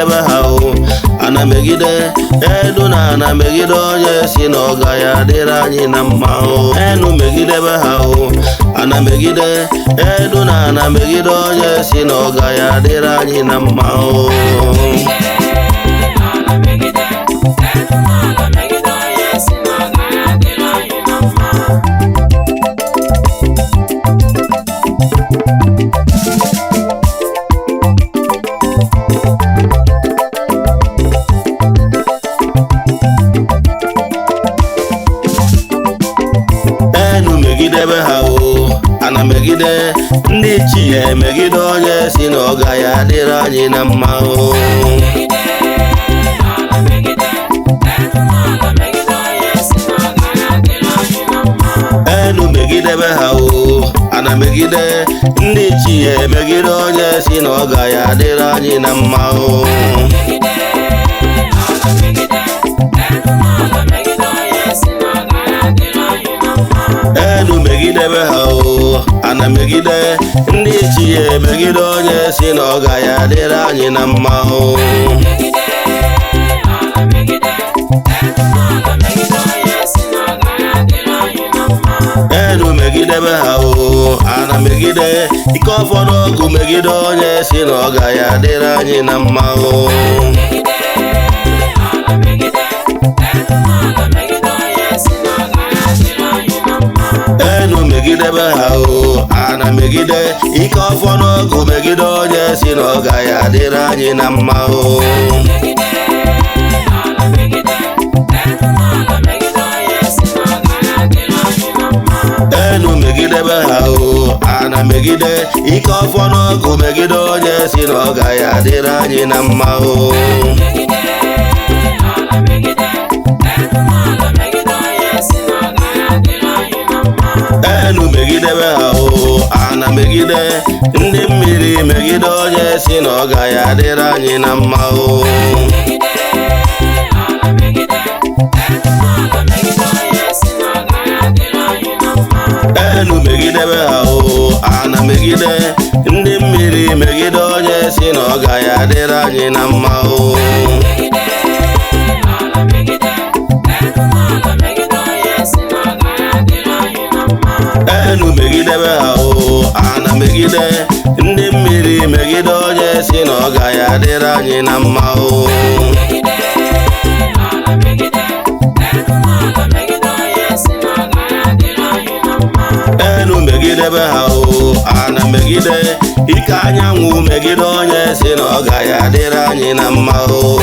megidebe ha o, ana megide elu na ana megide onye si na ọ ga ya adịrị anyị na mma o. Enu megidebe ha o, ana megide elu na ana megide onye si na ọ ga ya adịrị anyị na mma o. Enu megidebe ha o, ana megide ndị ichie megide onye si na ọ ga ya adịrị anyị na mma o. Enu megidebe ha o, ana megide ndị ichie megide onye si na ọ ga ya adịrị anyị na mma o. Enu megidebe ha o, ana megide ndị ichie megide onye si na ọ ga ya adịrị anyị na mma o. Enu megidebe ha o, ana megide ike ọfọdụ ọgụ megide onye si na ọ ga ya adịrị anyị na mma o. Enu megidebe ha o, ana megide ike ọfọdụ ọgụ megide onye si na ọ ga ya adịrị anyị na mma o. Enu megidebe ha o, ana megide ike ọfọdụ ọgụ megide onye si na ọ ga ya adịrị anyị na mma o. Enu megidebe ha o, ana megide ndị mmiri megide onye si na ọ ga ya adịrị anyị na mma o. Enu megidebe ha o, ana megide ndị mmiri megide onye si na ọ ga ya adịrị anyị na mma o. Enu megidebe ha o, ana megide ndị mmiri megide onye si na ọ ga ya adịrị anyị na mma o. Enu megidebe ha o, ana megide ike anyanwụ megide onye si na ọ ga ya adịrị anyị na mma o.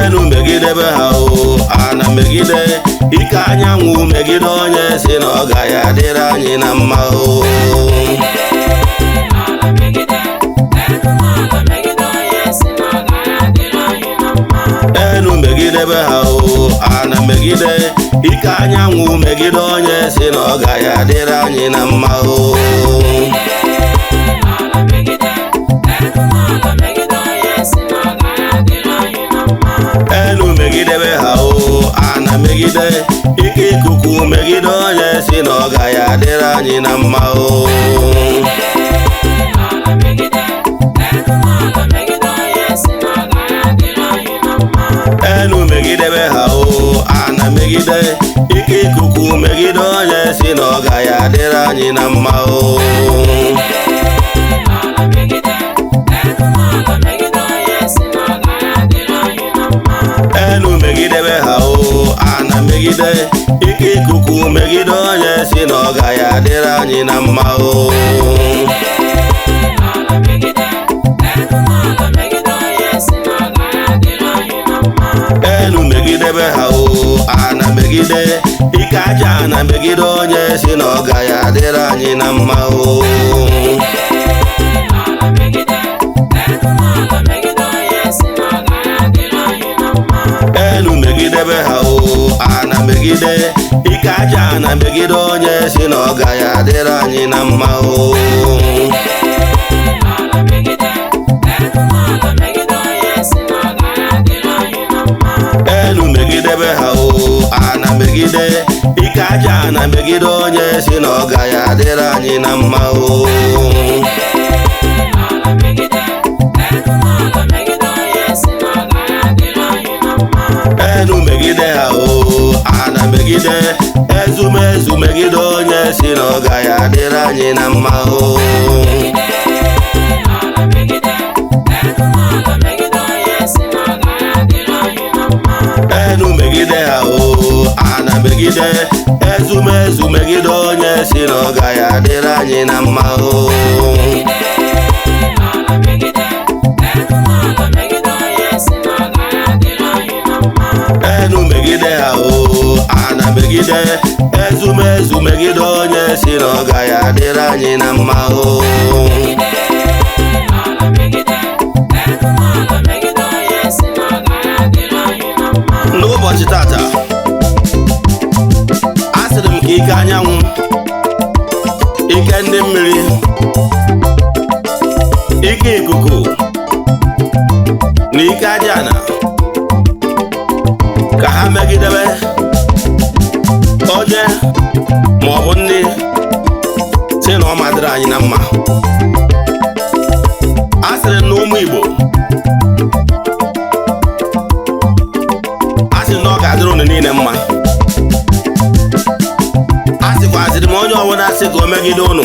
Enu megidebe ha o, ana megide ike anyanwụ megide onye si na ọ ga ya adịrị anyị na mma o. Enu megidebe ha o, ana megide ike anyanwụ megide onye si na ọ ga ya adịrị anyị na mma o. Enu megidebe ha o, ana megide ike ikuku megide onye si na ọ ga ya adịrị anyị na mma o. Enu megidebe ha o, ana megide ike ikuku megide onye si na ọ ga ya adịrị anyị na mma o. Enu megidebe ha o, ana megide ike ikuku megide onye si na ọ ga ya adịrị anyị na mma o. Enu megidebe ha o, ana megide ike aja ana megide onye si na ọ ga ya adịrị anyị na mma o. Enu megidebe ha o, ana megide ike aja ana megide onye si na ọ ga ya adịrị anyị na mma o. Enu megidebe ha o, ana megide ike Ike aja na megide onye si na ọ gaghị adịrị anyị na mma o. Ala megide, elu na ala megide onye si na ọ gaghị adịrị anyị na mma. Enu megide ha o, ana megide, ezumezu megide onye si na ọ gaghị adịrị anyị na mma o. Megide, ala megide, elu na ala megide onye si na ọ gaghị adịrị anyị na mma. Enu megide ha o, ana megide, ezumezu megide onye si na ọ gaghị adịrị anyị na mma o. Megide, ala megide, elu na ala megide onye si na ọ gaghị adịrị anyị na mma. Enu megide ha o, ana megide, ezumezu megide onye si na ọ gaghị adịrị anyị na mma o. Megide, ala megide, elu na ala megide onye si na ọ gaghị adịrị anyị na mma. N'ụbọchị tata, asịrị m ka ike anyanwụ, ike ndị mmiri, ike ikuku na ike aja ana ka ha megidebe onye ma ọ bụ ndị si na ọ madịrị anyị na mma. Asịrị m na ụmụ Igbo, asị na ọ ga-adịrị unu niile mma. A sịkwazịrị m onye ọbụla sị ka o megide unu,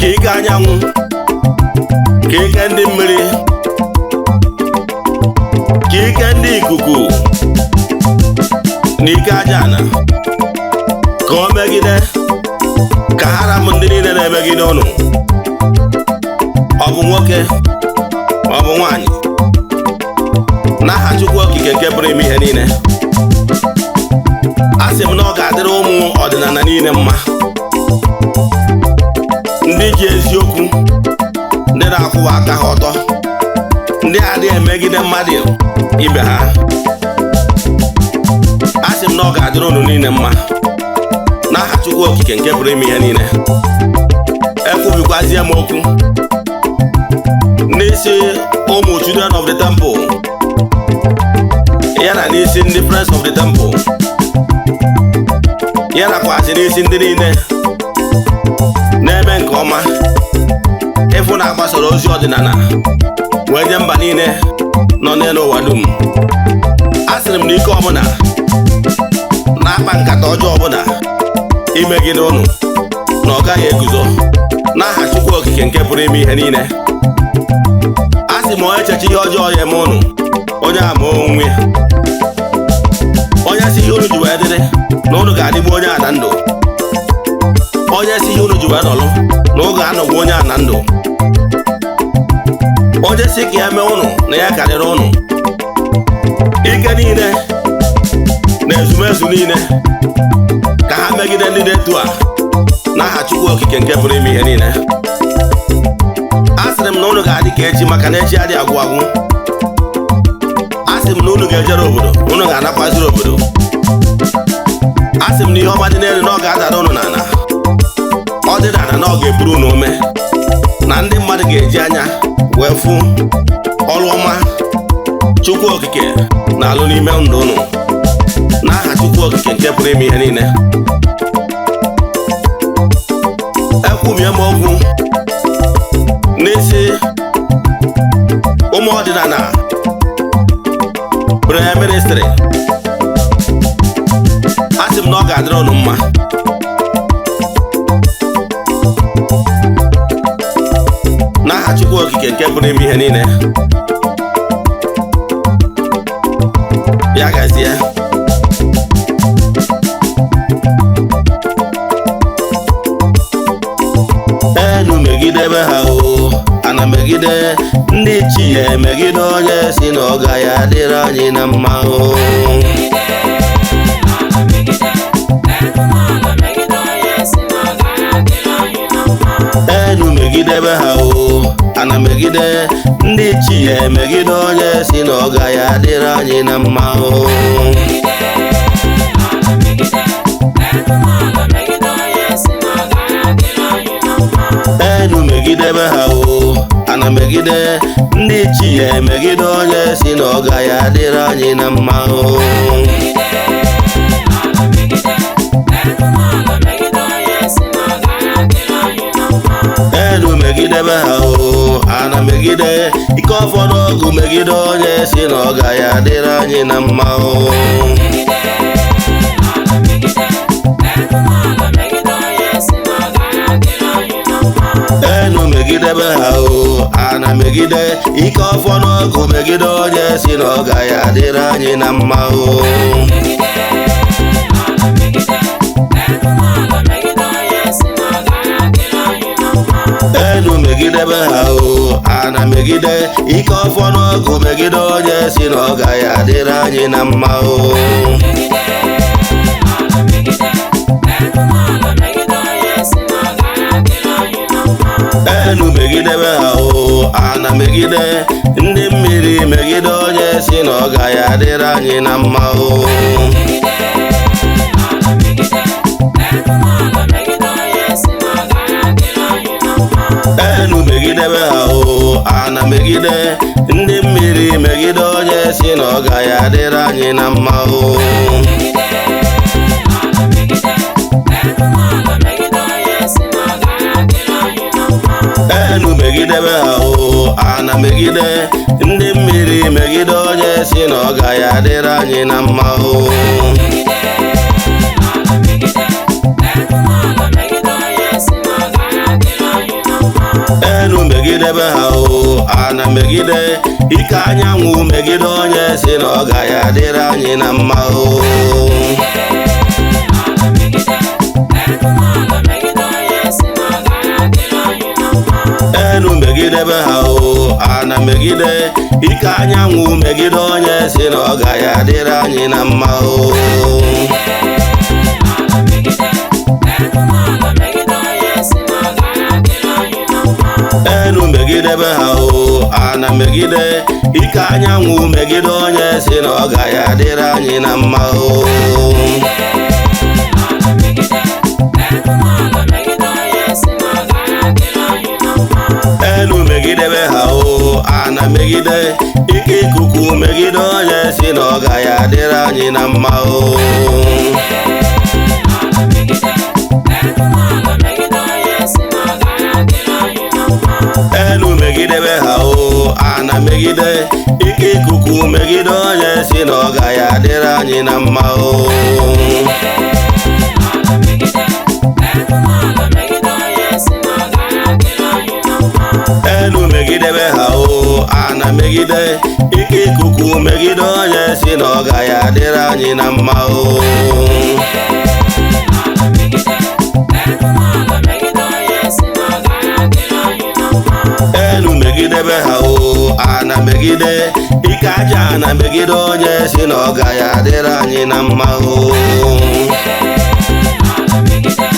ka ike anyanwụ, ka ike ndị mmiri, ka ike ndị ikuku na ike aja ana ka o megide, ka ha rapụ ndị niile na-emegide unu, ọ bụ nwoke, ọ bụ nwaanyị, n'aha Chukwu Okike nke pụrụ ime ihe niile. A sị m na ọ ga-adịrị ụmụ ọdịnala niile mma, ndị ji eziokwu, ndị na-akwụwa aka ha ọtọ, ndị adịghị emegide mmadụ ibe ha. A sị m na ọ ga-adịrị unu niile mma n'aha Chukwu Okike nke pụrụ ime ihe niile. Ekwubikwazie m okwu n'isi ụmụ Children of the Temple, ya na n'isi ndị Friends of the Temple, ya nakwazị n'isi ndị niile na-eme nke ọma ịfụ na agbasara ozi ọdịnala wee nye mba niile nọ n'elu ụwa dum. A sịrị m na ike ọbụla na-akpa nkata ọjọọ ọbụla imegide unu, na ọ gaghị eguzo n'aha Chukwu Okike nke pụrụ ime ihe niile. A sị m onye echeche ihe ọjọọ ya eme unu, onye ama onwe ya. Onye si ihe unu ji wee dịrị na unu ga-adịgbu onye a na ndụ. Onye si ihe unu ji wee nọlụ na ọ ga-anọgbu onye a na ndụ. Onye si ka ya mee unu na ya karịrị unu. Ike niile na ezumezu niile ka ha megide ndị dị etu a n'aha Chukwu Okike nke pụrụ ime ihe niile. A sịrị m na unu ga-adị ka echi, maka na echi adịghị agwụ agwụ. A sị m na unu ga-ejere obodo, unu ga-anakwaziri obodo. A sị m na ihe ọma dị n'elu na ọ ga-adara unu n'ala, ọ dị n'ala na ọ ga-eburu unu ome, na ndị mmadụ ga-eji anya wee fụ ọrụ ọma Chukwu Okike na-alụ n'ime ndụ unu n'aha Chukwu Okike nke pụrụ ime ihe niile. Ekwumie m okwu n'isi ụmụ ọdịnala Prayer Ministry. A sị m na ọ ga-adịrị unu mma. N'aha Chukwu Okike nke pụrụ ime ihe niile. Ya gazie. Enu megidebe ha o, ana megide ndị ichie, megide onye si na ọ gaghị adịrị anyị na mma o. Megide, ala megide, elu na ala megide onye si na ọ gaghị adịrị anyị na mma. Enu megidebe ha o, ana megide ndị ichie, megide onye si na ọ gaghị adịrị anyị na mma o. Megide, ala megide, elu na ala megide onye si na ọ gaghị adịrị anyị na mma. Enu megidebe ha o, ana megide ndị ichie, megide onye si na ọ gaghị adịrị anyị na mma o. Megide, Megidebe ha o, ana megide ike ọfọ n'ọgụ megide onye si na ọ ga ya adịrị anyị na mma o. Megide, ala megide, elu na ala megide onye si na ọ gaghị adịrị anyị na mma. Enu megidebe ha o, ana megide ike ọfọ n'ọgụ megide onye si na ọ ga ya adịrị anyị na mma o. Megide, ala megide, elu na ala megide onye si na ọ gaghị adịrị anyị na mma. Enu megidebe ha o, ana megide ike ọfọ n'ọgụ megide onye si na ọ ga ya adịrị anyị na mma o. Megide, ala megide, elu na ala megide onye si na ọ gaghị adịrị anyị na mma. Enu megidebe ha o, ana megide ndị mmiri megide onye si na ọ ga ya adịrị anyị na mma o. Megide, ala megide, elu na ala megide onye si na ọ gaghị adịrị anyị na mma. Enu megidebe ha o, ana megide ndị mmiri megide onye si na ọ ga ya adịrị anyị na mma o. Megide, ala megide, elu na ala megide onye si na ọ gaghị adịrị anyị na mma. Enu megidebe ha o, ana megide ndị mmiri megide onye si na ọ ga ya adịrị anyị na mma o. Megide, ala megide, elu na ala megide onye si na ọ gaghị adịrị anyị na mma. Enu megidebe ha o, ana megide ike anyanwụ megide onye si na ọ ga ya adịrị anyị na mma o. Megide, ala megide, elu na ala megide onye si na ọ gaghị adịrị anyị na mma. Enu megidebe ha o, ana megide ike anyanwụ megide onye si na ọ ga ya adịrị anyị na mma o. Megide, ala megide, elu na ala megide onye si na ọ gaghị adịrị anyị na mma. Enu megidebe ha o, ana megide ike anyanwụ megide onye si na ọ ga ya adịrị anyị na mma o. Megide, ala megide, elu na ala megide onye si na ọ gaghị adịrị anyị na mma. Enu megidebe ha o, ana megide ike ikuku megide onye si na ọ ga ya adịrị anyị na mma o. Megide, ala megide, elu na ala megide onye si na ọ gaghị adịrị anyị na mma. Enu megidebe ha o, ana megide ike ikuku megide onye si na ọ ga ya adịrị anyị na mma o. Megide, ala megide, elu na ala megide onye si na ọ gaghị adịrị anyị na mma. Enu megidebe ha o, ana megide ike ikuku megide onye si na ọ ga ya adịrị anyị na mma o. Megide, ala megide, elu na ala megide onye si na ọ gaghị adịrị anyị na mma. Enu megidebe ha o, ana megide ike aja ana megide onye si na ọ ga ya adịrị anyị na mma o. Megide, ala megide,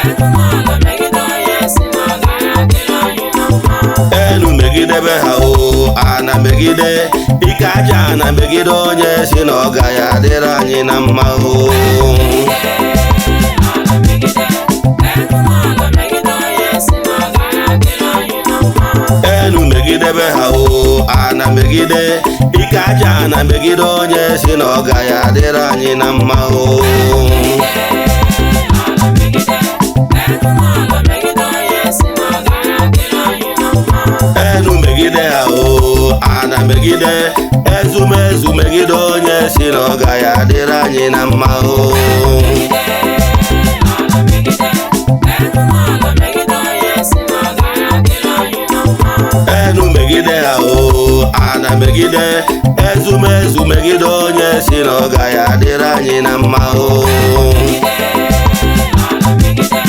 elu na ala megide onye si na ọ gaghị adịrị anyị na mma. Enu megidebe ha o, ana megide ike aja ana megide onye si na ọ ga ya adịrị anyị na mma o. Megide, ala megide, elu na ala megide onye si na ọ gaghị adịrị anyị na mma. Enu megidebe ha o, ana megide ike aja ana megide onye si na ọ ga ya adịrị anyị na mma o. Megide, ala megide, elu na ala megide onye si na ọ gaghị adịrị anyị na mma. Enu megide ha o, ana megide ezumezu megide onye si na ọ ga ya adịrị anyị na mma o. Megide, ala megide, elu na ala megide onye si na ọ gaghị adịrị anyị na mma. Enu megide ha o, ana megide ezumezu megide onye si na ọ ga ya adịrị anyị na mma o. Megide, ala megide,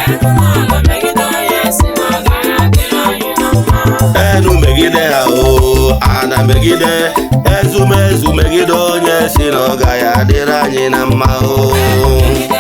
elu na ala megide onye si na ọ gaghị adịrị anyị na mma. Enu megide ha o, ana megide ezumezu megide onye si na ọ ga ya adịrị anyị na mma o. Megide,